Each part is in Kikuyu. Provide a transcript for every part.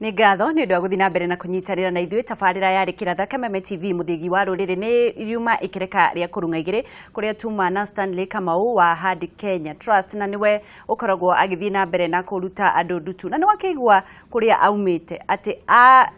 Nĩ ngatho nĩ ũndũ wa gũthiĩ na mbere na kũnyitanĩra na ithuĩ. Tabarĩra yarĩ Kĩratha Kameme TV, mũthĩgi wa rũrĩrĩ, nĩ riuma ikereka rĩa kũrung'a igĩrĩ kũrĩa tuma na Stanley Kamau wa Hard Kenya Trust, na nĩwe ũkoragwo agĩthiĩ na mbere na kũruta andũ ndutu, na nĩ wakĩigua kũrĩa aumĩte atĩ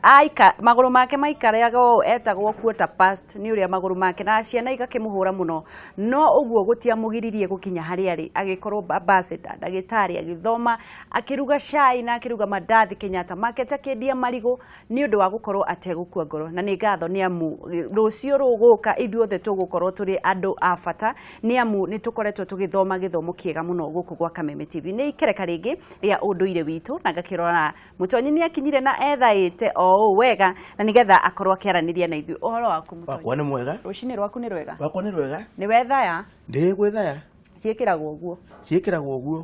aika magũrũ make maikaraga ũũ, etagwo quarter past nĩ ũrĩa magũrũ make na ciana igakĩmũhũra mũno, no ũguo gũtiamũgiririe gũkinya harĩa arĩ, agĩkorwo ambassador, ndagĩtarĩ, agĩthoma, akĩruga cai na akĩruga mandathi Kenyatta Market, akĩendia marigũ nĩ ũndũ wa gũkorwo ategũkua ngoro. Na nĩ ngatho nĩ amu rũciũ rũgũka ithuothe tũgũkorwo tũrĩ andũ a bata, nĩ amu nĩ tũkoretwo tũgĩthoma gĩthomo kĩega mũno gũkũ gwa Kameme TV. Nĩ ikereka rĩngĩ rĩa ũndũire witũ, na ngakĩrora Mũtonyi nĩ akinyire na ethaĩte o ũũ wega na nĩgetha akorwo akĩaranĩria na ithuĩ. Ũhoro waku, Mũtonyi? Wakwa nĩ mwega. Rũcinĩ rwaku nĩ rwega? Wakwa nĩ rwega. Nĩ wethaya? Ndĩ gwĩthaya. Ciĩkĩragwo ũguo? Ciĩkĩragwo ũguo.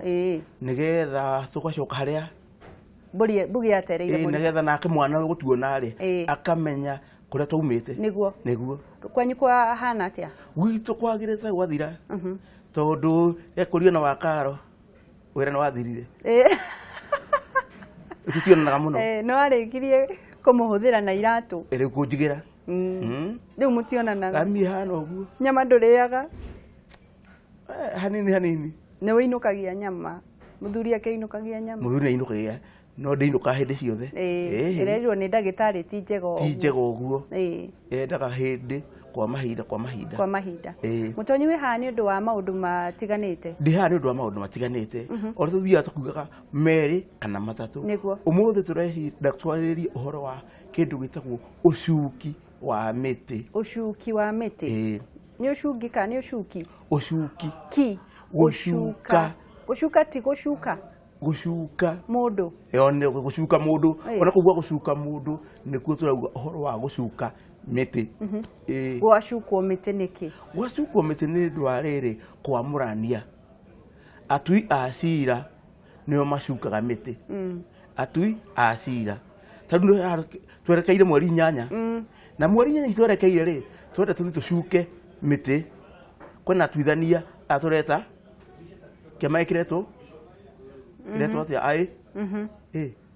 Nĩgetha tũgacoka harĩa mbũri mbugi yatereire. Mũrĩmo. Nĩgetha nake mwana ũyũ gũtuona rĩ, akamenya kũrĩa twaumĩte. Nĩguo. Nĩguo. Kwanyu kwahana atĩa? Gwitũ kwagĩrĩte gwathira, tondũ ekũrio na wakaro wĩra nĩ wathirire. Tũtionanaga mũno. No arĩkirie kũmũhũthĩra na iratũ. Rĩu kũnjigĩra. Rĩu mũtionanaga? Rami hana ũguo. Nyama ndũrĩaga? Hanini hanini. Nĩ wĩinũkagia nyama? Mũthuri akĩinũkagia nyama? Mũthuri nĩ ainũkagia, no ndĩinũkaga hĩndĩ ciothe. Ĩrerirwo nĩ ndagĩtarĩ ti njega ũguo. Ti njega ũguo. Yendaga hĩndĩ kwa mahinda kwa mahinda. Kwa mahinda. Mũtonyi, wĩ haha nĩ ũndũ wa maũndũ matiganĩte. Ndĩ haha nĩ ũndũ wa maũndũ matiganĩte, o ũrĩa tũthiaga tũkiugaga merĩ kana matatũ. Ũmũthĩ tũrenda twarĩrĩrie ũhoro wa kĩndũ gĩtagwo ũcuki wa mĩtĩ. Ũcuki wa mĩtĩ? Nĩ ũcungi kana nĩ ũcuki? Ũcuki. Ki. Gũcuka. Gũcuka ti gũcuka? Gũcuka. Mũndũ. Ĩyo nĩ gũcuka mũndũ. Ona kuga gũcuka mũndũ nĩkuo tũrauga ũhoro wa gũcuka mĩtĩ. Gwacukwo mĩtĩ nĩkĩ? Gwacukwo mĩtĩ nĩ ũndũ wa rĩrĩ, kwamũrania atui a cira nĩo macukaga mĩtĩ. Atui a cira, tondũ twerekeire mweri 8, na mweri 8 twerekeire rĩ, twenda tũthiĩ tũcuke mĩtĩ. Kwĩna atuithania a tũreta kĩama gĩkĩ kĩretwo kĩretwo atĩa? Ai.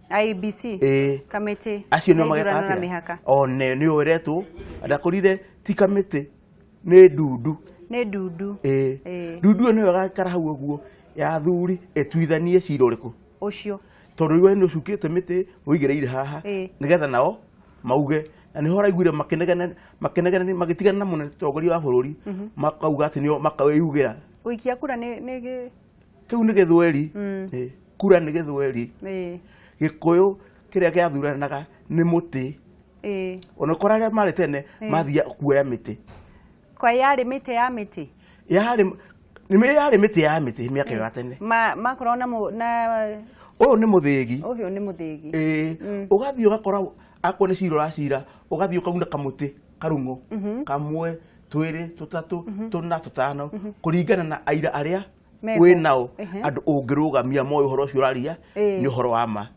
IEBC. Kamĩtĩ acio nĩo ya mageka ithurano na atĩa? mĩhaka. One nĩo ĩretwo ndakũrire ti kamĩtĩ, nĩ ndundu. Nĩ ndundu. Ndundu ĩyo nĩyo ĩgaikara hau ũguo ya athuri ĩtuithanie cira ũrĩkũ. Ũcio. Tondũ rĩu we nĩ ũcukĩte mĩtĩ ũigĩrĩire haha, nĩgetha nao mauge, na nĩho ũraiguire makĩnegena makĩnegena magĩtigana na mũtongoria wa bũrũri, makauga atĩ nĩo makawĩugĩra. Gũikia kura nĩ Kĩu nĩ gĩthweri. Kura nĩ gĩthweri. Gĩkũyũ kĩrĩa gĩathuranaga nĩ mũtĩ. Ona ũkora arĩa marĩ tene mathiaga kuoya mĩtĩ. Kwa yarĩ mĩtĩ ya mĩtĩ? Yarĩ nĩ yarĩ mĩtĩ ya mĩtĩ mĩaka ĩyo ya tene. Makoragwo na na Ũyũ nĩ mũthĩgi. Ũyũ nĩ mũthĩgi. Ũgathiĩ ũgakora akorwo nĩ cira ũracira, ũgathiĩ ũkauna kamũtĩ karung'o kamwe, twĩrĩ, tũtatũ, tũna, tũtano, kũringana na aira arĩa Meho. Wĩ nao, andũ ũngĩrũgamia moĩ ũhoro ũcio ũraria nĩ ũhoro wa ma.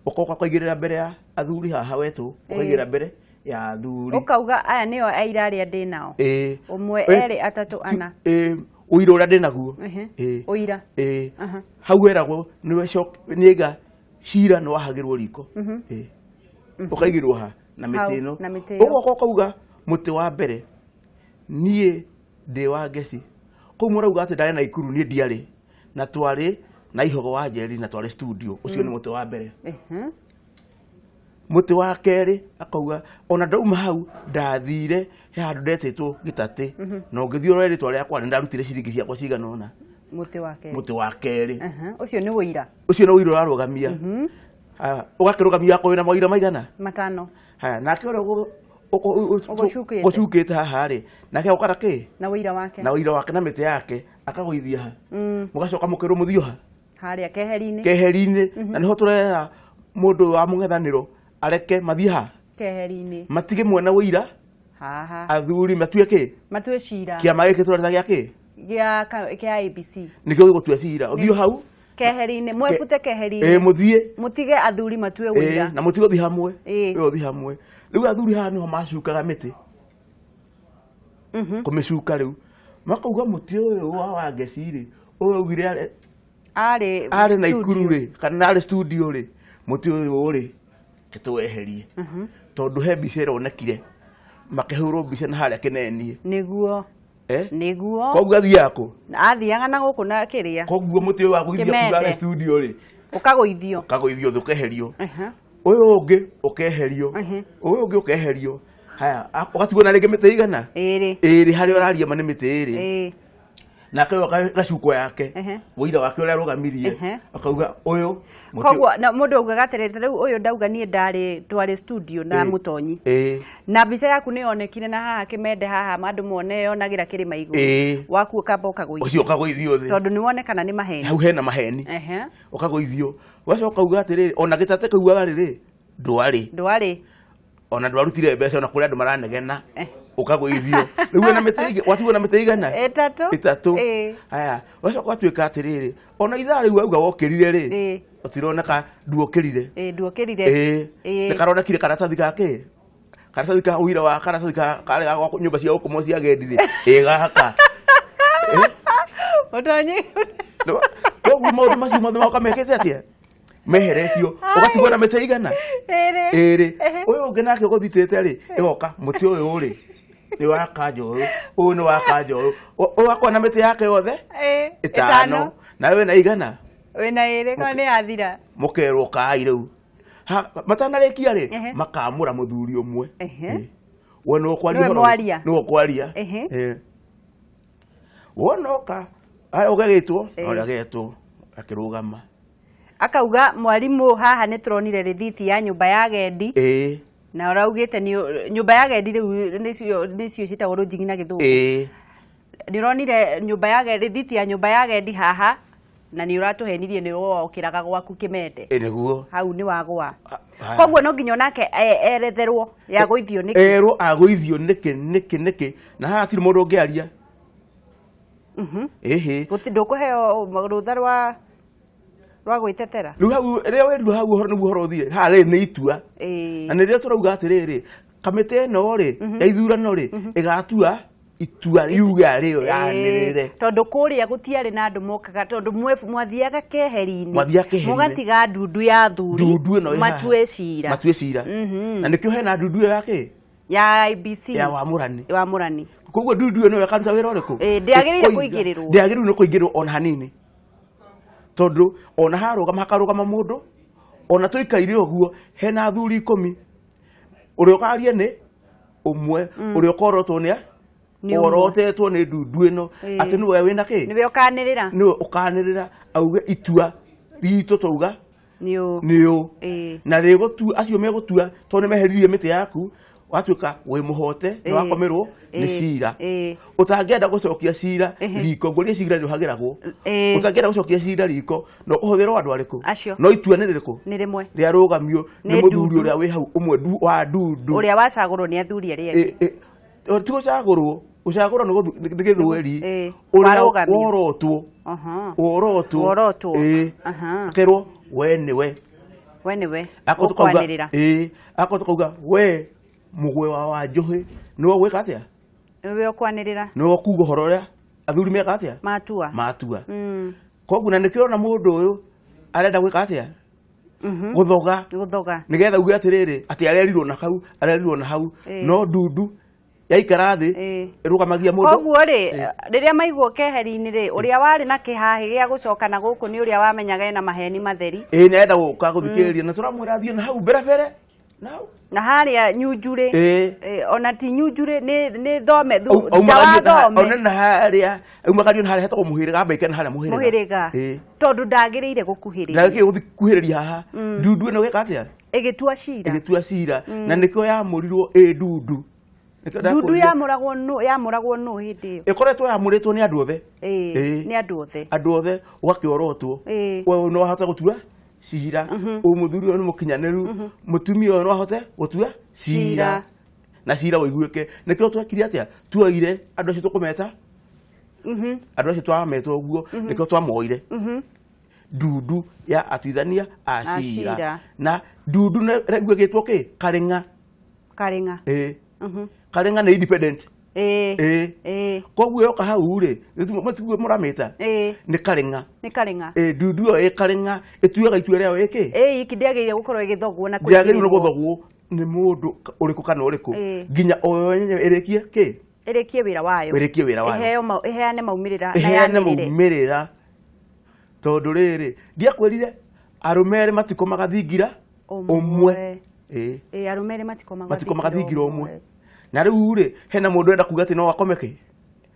Ũkoka ũkaigĩrĩra mbere ya athuri haha wetũ, ũkaigĩrĩra mbere ya athuri. Ũkauga aya nĩo aira arĩa ndĩ nao. Ũmwe, erĩ, atatũ, ana. Ũira ũrĩa ndĩ naguo. Ũira. Hau heragwo nĩwe nĩga cira nĩ wahagĩrwo riko. Ũkaigĩrwo ha na mĩtĩ Hau, ĩno. na mĩtĩ ĩyo. Ũgoka ũkauga mũtĩ wa mbere, niĩ ndĩ wa Ngeci kũu mũrauga atĩ ndarĩ na ikuru, niĩ ndiarĩ, na twarĩ na Ihogo wa Njeri na twarĩ studio. Ũcio nĩ mũtĩ wa mbere. Mũtĩ wa kerĩ akauga ona ndauma hau ndathire he handũ ndetĩtwo gĩtatĩ, na ũngĩthiĩ ũrore rĩtwa rĩakwa nĩ ndarutire ciringi ciakwa cigana ũna. Mũtĩ wa kerĩ. Mũtĩ wa kerĩ. Ũcio nĩ ũira. Ũcio nĩ ũira ũrarũgamia. Haya, ũgakĩrũgamia akorwo wĩna maũira maigana? Matano. Haya, nake ũrĩa Ũgũcukĩte. ũcukĩte haha rĩ, nake agoka na kĩ? Na ũira wake. Na ũira wake na mĩtĩ yake akagũithia ha. Mũgacoka mũkerwo mũthiĩ ha? Harĩa keheri-inĩ. Keheri-inĩ, na nĩho tũrera mũndũ wa mũng'ethanĩro areke mathiĩ ha? Keheri-inĩ. Matige mwena ũira. Haha. Athuri matue kĩ? Matue cira. Kĩama gĩkĩ tũreta gĩa kĩ? Gĩa IEBC. Nĩkĩo gĩgũtua cira ũthiĩ hau. Keheri-inĩ, mwebute keheri-inĩ. Mũthiĩ. Mũtige athuri matue ũira. Na mũtige ũthiĩ hamwe. Ũyũ ũthiĩ hamwe. Rĩu athuri haha nĩho macukaga mĩtĩ, kũmĩcuka rĩu makauga mũtĩ ũyũ wa Wangeci rĩ, ũyũ augire arĩ arĩ na studio. Ikuru rĩ, kana arĩ studio rĩ, mũtĩ ũyũ rĩ. Tũweherie tondũ he mbica ĩronekire makĩhũrwo mbica na harĩa kĩnenie. Nĩguo. Eh? Nĩguo. Koguo athiaga kũ? Athiaga na gũkũ na kĩrĩa. Koguo mũtĩ ũyũ wa gũithia Kĩmende. kuga studio rĩ, Ũkagũithio. ũkagũithio thĩ, ũkeherio. Ũyũ ũngĩ ũkeherio. Ũyũ ũngĩ ũkeherio. Haya, ũgatigwo na rĩngĩ mĩtĩ igana? Ĩrĩ. Ĩrĩ. Harĩa ũraria ma nĩ mĩtĩ ĩrĩ. Nake ũyũ gacukwo yake, ũira wake ũrĩa arũgamirie, akauga ũyũ mũtĩ. Koguo na mũndũ augaga atĩrĩrĩ, ta rĩu ũyũ ndauga niĩ ndarĩ twarĩ studio na mũtonyi, na mbica yaku nĩ yonekire na haha kĩmende haha andũ mone yonagĩra kĩrĩma igũrũ, waku ũkamba ũkagũithio. Ũcio ũkagũithio thĩ. Tondũ nĩ wonekana nĩ maheni. Hau hena maheni. Ũkagũithio, ũgacoka uga atĩrĩrĩ, ona gĩtate kau warĩ rĩ, ndwarĩ. Ndwarĩ. Ona ndwarutire mbeca, ona kũrĩ andũ maranegena. Ũkagũithio. Rĩu wĩna mĩtĩ watigwo na mĩtĩ igana? Ĩtatũ. Ĩtatũ. Haya, ũgacoka ũgatuĩka atĩrĩrĩ, ona ithaa rĩu auga wokĩrire rĩ, ũtironeka nduokĩrire. Ĩĩ, nduokĩrire. Ĩĩ, nĩ karonekire karatathi ga kĩ, karatathi ka ũira wa karatathi ka karĩa ga gwakwo nyũmba cia gũkomwo cia agendi rĩ, ĩ gaka. Mũtonyi. Koguo maũndũ macio mothe magoka mekĩte atĩa, meheretio, ũgatigwo na mĩtĩ igana? Ĩrĩ. Ĩrĩ. Ũyũ ũngĩ nake ũgũthitĩte rĩ, ĩgoka mũtĩ ũyũ rĩ nĩ wa kanja ũyũ, ũyũ nĩ wa kanja ũyũ, ũyũ akorwo na mĩtĩ yake yothe ĩtano, nawe wĩna igana? Wĩna ĩrĩ, kana nĩ yathira. Mũkerwo kai rĩu. Matanarĩkia rĩ, makamũra mũthuri ũmwe. We nĩwe ũkwaria. Nĩwe ũhoro ũyũ. mwaria. Nĩwe ũkwaria. Wona oka aya ũgagĩtwo, ũrĩa agetwo akĩrũgama. Akauga mwarimũ, haha nĩ tũronire rĩthiti ya nyũmba ya agendi, na ũraugĩte nĩ nyũmba ya agendi rĩu nĩcio ciĩtagwo lodging na gĩthũngũ. Nĩ ũronire nyũmba ya rĩthiti ya nyũmba ya agendi haha, na nĩ ũratũhenirie nĩ wokĩraga gwaku kĩmende. Ĩĩ, nĩguo. Hau nĩ wagwa. Haya. Koguo no nginya onake eretherwo yagũithio nĩkĩ. Erwo agũithio nĩkĩ, nĩkĩ, nĩkĩ, na haha hatirĩ mũndũ ũngĩaria. Ĩhĩ. Ndũkũheo rũtha rwa gwĩtetera. Rĩu hau rĩrĩa wĩrirwo hau ũhoro nĩguo ũhoro ũthire haha rĩ nĩ itua. Na nĩrĩo tũrauga atĩrĩrĩ, kamĩtĩ ĩno rĩ ya ithurano rĩ ĩgatua itua riuga rĩo yanĩrĩre. Tondũ kũrĩa gũtiarĩ na andũ mokaga, tondũ mwathiaga keheri-inĩ. Mwathiaga keheri-inĩ. Mũgatiga ndundu ya athuri Ndundu ĩno ĩ haha. matue cira. Matue cira. Na nĩkĩo hena ndundu ĩyo ya kĩ? Ya IBC. Ya wamũrani. Wamũrani. Koguo ndundu ĩyo nĩyo ĩkaruta wĩra ũrĩkũ? Ndĩagĩrĩire Ĩkoiga- kũingĩrĩrwo. Ndĩagĩrĩirwo nĩ kũingĩrĩrwo ona hanini, tondũ ona harũgama hakarũgama mũndũ, ona tũikaire ũguo hena athuri 10, ũrĩa ũkaria nĩ ũmwe, ũrĩa ũkorotwo nĩ Nĩ ũmwe. Ũrotetwo nĩ ndundu ĩno atĩ nĩwe wĩna kĩ. Nĩwe ũkanĩrĩra. Nĩwe ũkanĩrĩra auge itua ritũ twauga nĩ ũ. Nĩ ũ. Na rĩgũtua acio megũtua, tondũ nĩ meheririe mĩtĩ yaku, watuĩka wĩ mũhote nĩ wakomerwo nĩ cira. Ũtangĩenda gũcokia cira riko, ngũria cira nĩ ũhagĩragwo. Ũtangĩenda gũcokia cira riko, no ũhũthĩrwo andũ arĩkũ? Acio. No itua nĩ rĩrĩkũ? Nĩ rĩmwe. Rĩarũgamio nĩ Nĩ mũthuri ndundu. ũrĩa wĩ hau ũmwe wa ndundu. Ũrĩa wacagũrwo nĩ athuri arĩa angĩ. Ti gũcagũrwo, gũcagũrwo nĩ gĩthweri. Ũrĩa Warũgamio. worotwo. Worotwo. Worotwo. Akerwo we nĩwe. We nĩwe Akorwo tũkauga ũkwanĩrĩra. Akorwo tũkauga we mũgwe wa Wanjũhĩ nĩwe ũgwĩka atĩa? Nĩwe ũkwanĩrĩra. Nĩwe ũkuga ũhoro ũrĩa athuri meka atĩa? Matua. Matua. Koguo na nĩkĩo ũrona mũndũ ũyũ arenda gwĩka atĩa? Gũthoga. Gũthoga. Nĩgetha uge atĩrĩrĩ, atĩ arerirwo na hau, arerirwo na hau. No ndundu yaikara thĩ ĩrũgamagia mũndũ. Koguo rĩ, rĩrĩa maigwo keheri-inĩ rĩ, ũrĩa warĩ na kĩhahĩ gĩa gũcoka na gũkũ nĩ ũrĩa wamenyaga ena maheni matheri. Ĩĩ, nĩ arenda gũka gũthikĩrĩria, na tũramwĩra athiĩ na hau mbere mbere na hau. Na harĩa nyunjurĩ. Ona ti nyunjurĩ, nĩ thome nja wa Aumagario na thome. Ona na harĩa aumagario na harĩa hetagwo mũhĩrĩga, amba na harĩa mũhĩrĩga. Mũhĩrĩga. Tondũ ndagĩrĩire gũkuhĩrĩria. Ndagĩrĩire gũkuhĩrĩria haha. Ndundu ĩno ĩgeka atĩa? Ĩgĩtua cira. Ĩgĩtua cira. Na nĩkĩo yamũrirwo ĩ ndundu. Nĩkĩo Ndundu ndakũria. yamũragwo nũ hĩndĩ ĩyo? Ĩkoretwo yamũrĩtwo nĩ andũ othe. Nĩ andũ othe. Andũ othe ũgakĩorotwo. We no ahote gũtua cira. Ũyũ mũthuri ũyũ nĩ mũkinyanĩru. Mũtumia ũyũ no ahote gũtua cira. Cira. Na cira ũiguĩke. Nĩkĩo twekire atĩa? Tuoire andũ acio tũkũmeta. Andũ acio twameta ũguo, nĩkĩo twamoire. Ndundu ya atuithania a A cira. cira. Na ndundu nĩ ĩgĩtwo kĩ? Karĩng'a. Karĩng'a. Karĩng'a nĩ independent. Ĩĩ. Ĩĩ. Ĩĩ. Koguo yoka hau rĩ, matiguo mũramĩta Ĩĩ. nĩ karĩng'a. Nĩ karĩng'a. Ĩĩ, ndundu ĩyo ĩ karĩng'a ĩtuaga itua rĩayo ĩkĩ. Ĩĩ iki ndĩagĩrĩire gũkorwo ĩgĩthogwo na Ndĩagĩrĩirwo nĩ gwĩkĩrĩrwo. gũthogwo nĩ mũndũ ũrĩkũ kana ũrĩkũ Ĩĩ. nginya o yo yenyewe ĩrĩkie kĩ. Ĩrĩkie wĩra wayo. Ĩrĩkie wĩra wayo. Ĩheo ĩheane maumĩrĩra na Ĩheane yanĩrĩre. maumĩrĩra, tondũ rĩrĩ ndiakwĩrire arũme erĩ matikomaga thingira Ũmwe. ũmwe. Ĩĩ. Ĩĩ, arũme erĩ matikomaga Matikomaga thingira ũmwe. Na rĩu rĩ, hena mũndũ enda kuga atĩ no akome kĩ.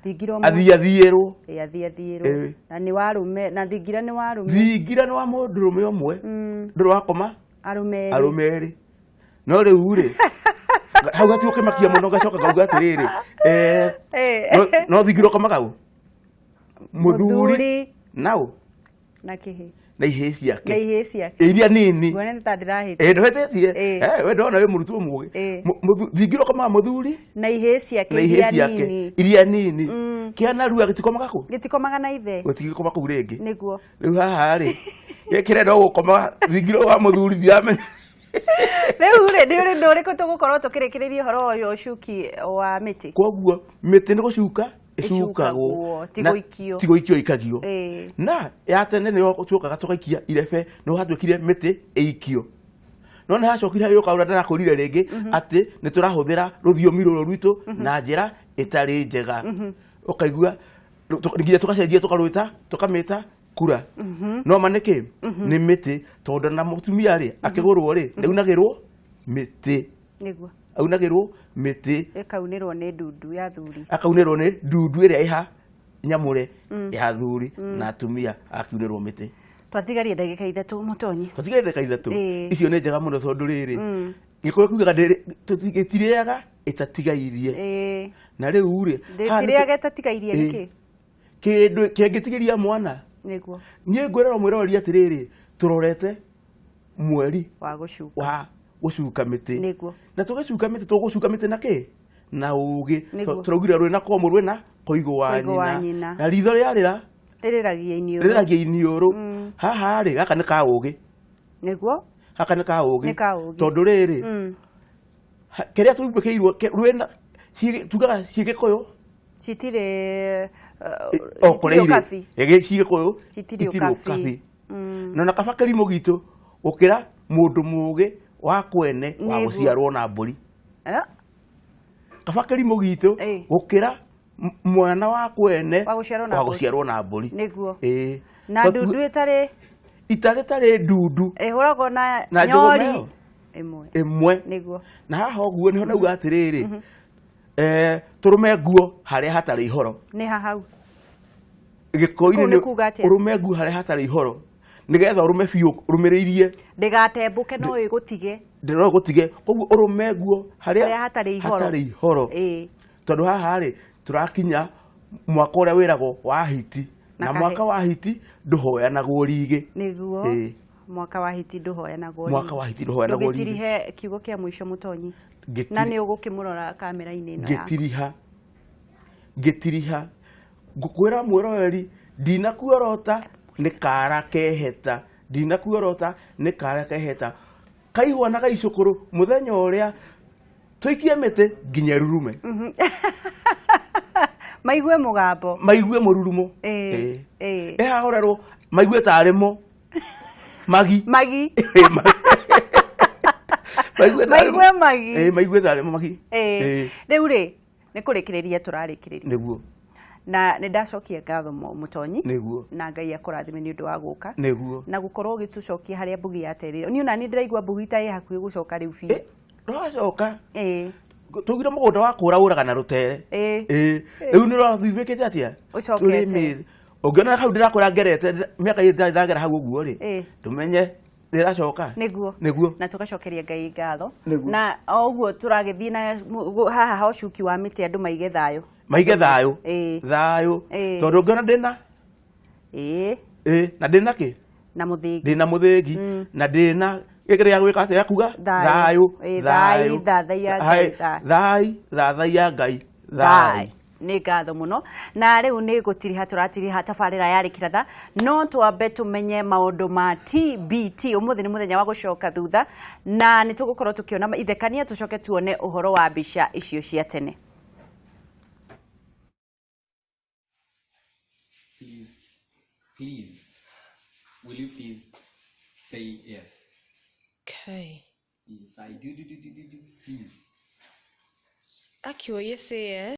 Thingira ũmwe. Athiĩ athiĩrwo. Ĩĩ, athiĩ athiĩrwo. Ĩĩ. Na nĩ wa arũme, na thingira nĩ wa arũme. Thingira nĩ wa mũndũrũme ũmwe, ndũrĩ wakoma Arũme erĩ. Arũme erĩ. No rĩu rĩ, hau gatigo kĩmakia mũno, ngacoka ngauga atĩrĩrĩ, Ĩĩ. no thingira ũkomaga ũ? Mũthuri Mũthuri. nau Na kĩhĩ. Na ihĩĩ ciake. Na ihĩĩ ciake. Iria nini. Nguone nĩ ta ndĩrahĩtia. Ĩĩ, ndũhĩtĩtie. Ĩĩ. We ndona wĩ mũrutwo mũgĩ. Ĩĩ. Thingira ũkomaga mũthuri Na ihĩĩ ciake na ihĩĩ iria ciake nini. iria nini. Kĩanarua gĩtikomaga kũ? Gĩtikomaga na ithe. Gũtigĩkoma kũu rĩngĩ. Nĩguo. Rĩu haha rĩ, gĩkĩrenda gũkoma thingira wa mũthuri ndiramenya. Rĩu rĩ, nĩ ũndũ ũrĩkũ tũgũkorwo tũkĩrĩkĩrĩria ũhoro ũyũ ũcuki wa mĩtĩ? Koguo mĩtĩ nĩ gũcuka ĩcukagwo. Ĩcukagwo, ti Na gũikio. ti gũikio ikagio. Ĩĩ. Na ya tene nĩyo tuokaga tũgaikia irebe, no hatuĩkire mĩtĩ ĩikio, no nĩ hacokire hagĩũka ũrĩa ndĩrakũrire rĩngĩ atĩ nĩ tũrahũthĩra rũthiomi rũrũ rwitũ na njĩra ĩtarĩ njega, ũkaigua nginya tũgacenjia tũkarwĩta tũkamĩta kura. No ma nĩkĩ nĩ mĩtĩ, tondũ na mũtumia rĩ akĩgũrwo rĩ ndaunagĩrwo mĩtĩ. Nĩguo. Aunagĩrwo mĩtĩ. Ĩkaunĩrwo nĩ ndundu ya thuri. Akaunĩrwo nĩ ndundu ĩrĩa ĩha nyamũre ya thuri na atumia akiunĩrwo mĩtĩ. Twatigaria ndagĩka 3, mũtonyi. Tũtigere ndagĩka 3. Ĩĩ. Icio nĩ njega mũno, tondũ rĩrĩ gĩkũyũ kiugaga gĩtirĩaga ĩtatigairie. Ĩĩ. Na rĩu rĩ haha nĩ Ndĩtirĩaga ĩtatigairie. Ĩĩ. Nĩkĩ? Kĩndũ kĩngĩtigĩria mwana. Nĩguo. Niĩ ngwĩrera mwĩroreri atĩrĩrĩ, tũrorete mweri wa gũcuka. Wa gũcuka mĩtĩ. Nĩguo. Na tũgĩcuka mĩtĩ, tũgũcuka mĩtĩ na kĩ? Na ũgĩ. Nĩguo. Tũraugire rwĩna komũ, rwĩna koigũ wa Koigũ wa nyina. nyina. Na ritho rĩarĩra rĩrĩragia iniũrũ. Rĩragia iniũrũ. Haha rĩ, gaka nĩ ka ũgĩ. Nĩguo. Gaka nĩ ka ũgĩ. Nĩ ka ũgĩ. Tondũ rĩrĩ, kĩrĩa tũimbĩkĩirwo rwĩna tugaga ciĩ gĩkũyũ. Citirĩ O kũrĩa irĩ. ũkabi. Ciĩ gĩkũyũ. Citirĩ Itirĩ ũkabi. ũkabi. Na ona kaba kĩrimũ gitũ gũkĩra mũndũ mũgĩ wa kwene wa Nĩguo. gũciarwo na mbũri. Eh? Kaba kĩrimũ gitũ Ĩĩ. gũkĩra mwana wa kwene Wa gũciarwo na wa mbũri. gũciarwo na mbũri. Nĩguo. Ĩĩ. Na ndundu ĩtarĩ itarĩ tarĩ ndundu ĩhũragwo na Na njũgũma nyori ĩyo. ĩmwe. Ĩmwe. Nĩguo. Na haha ũguo nĩho ndauga atĩrĩrĩ, tũrũme nguo harĩa hatarĩ ihoro. Nĩ ha hau? Gĩkũyũ-inĩ. Kũu nĩ kuuga atĩa? Ũrũme nguo harĩa hatarĩ ihoro nĩgetha ũrũme biũ ũrũmĩrĩirie. Ndĩgatembũke no ĩgũtige. Ndĩro gũtige, koguo ũrũme nguo harĩa Harĩa hatarĩ ihoro. Hatarĩ ihoro. Ĩĩ. Tondũ haha rĩ, tũrakinya mwaka ũrĩa wĩragwo wa hiti. Na Na kahe. mwaka wa hiti ndũhoyanagwo rigĩ. Nĩguo. Ĩĩ. Mwaka wa hiti ndũhoyanagwo. Mwaka wa hiti ndũhoyanagwo rigĩ. Ndũgĩtirihe kiugo kĩa mũico, mũtonyi. Ngĩtiri- Na nĩ ũgũkĩmũrora kamera-inĩ ĩno yaku. Ngĩtiriha, ngĩtiriha, ngũkwĩra mwĩroreri, ndinakuorota nĩ kara keheta, ndinakuorota nĩ kara keheta kaihwa na gaicũkũrũ mũthenya ũrĩa tũikie mĩtĩ nginya ĩrurume. Maigue mũgambo. Maigue mũrurumo. Ĩĩ, ĩĩ. Ĩhahũrerwo maigue tarĩ mo magi. Magi. Maigue tarĩ mo- Maigue magi. Ĩĩ, maigue tarĩ mo magi. Ĩĩ. Ĩĩ. Rĩu rĩ, nĩ kũrĩkĩrĩria tũrarĩkĩrĩria. Nĩguo. Na nĩ ndacokia ngatho mũtonyi. Nĩguo. Na Ngai akũrathime nĩ ũndũ wa gũka Nĩguo. na gũkorwo ũgĩtũcokia harĩa mbugi yaterire. Niĩ ona niĩ ndĩraigua mbugi ta ĩ hakuhĩ gũcoka rĩu biũ. Ĩ, rũracoka. Ĩĩ. Tũgire mũgũnda wa kũra ũraga na rũtere. Ĩĩ. Ĩĩ, rĩu nĩ ũrathuithĩkĩte atĩa? Ũcokete. Tũrĩmĩ ũngĩona hau ndĩrakũra ngerete mĩaka ĩrĩ ndarĩ ndagera hau ũguo rĩ, Ĩĩ. ndũmenye nĩracoka. Nĩguo. Nĩguo. Na tũgacokeria Ngai ngatho. Nĩguo. Na o ũguo tũragĩthiĩ na haha ha ũcuki wa mĩtĩ, andũ maige thayũ. Maige thayũ. Ĩĩ. Thayũ. Ĩĩ. Tondũ ũngĩona ndĩna Ĩĩ. Ĩĩ, na ndĩna kĩ? Na mũthĩgi. Ndĩna mũthĩgi na ndĩna gĩkĩrĩa gwĩka atĩa kuga. Thayũ. Thayũ. Ĩĩ, thayũ, thathaiya Ngai, thayũ. Thayũ, thathaiya Ngai, thayũ. Thayũ. Nĩ ngatho mũno, na rĩu nĩ gũtiriha tũratiriha tabarĩra ya Rĩkĩratha, no twambe tũmenye maũndũ ma TBT. Ũmũthĩ nĩ mũthenya wa gũcoka thutha, na nĩ tũgũkorwo tũkĩona ithekania, tũcoke tuone ũhoro wa mbica icio cia tene. Please, please, will you please say yes? Okay. Yes, I do, do, do, do, do, do, please. Aki, will you say yes?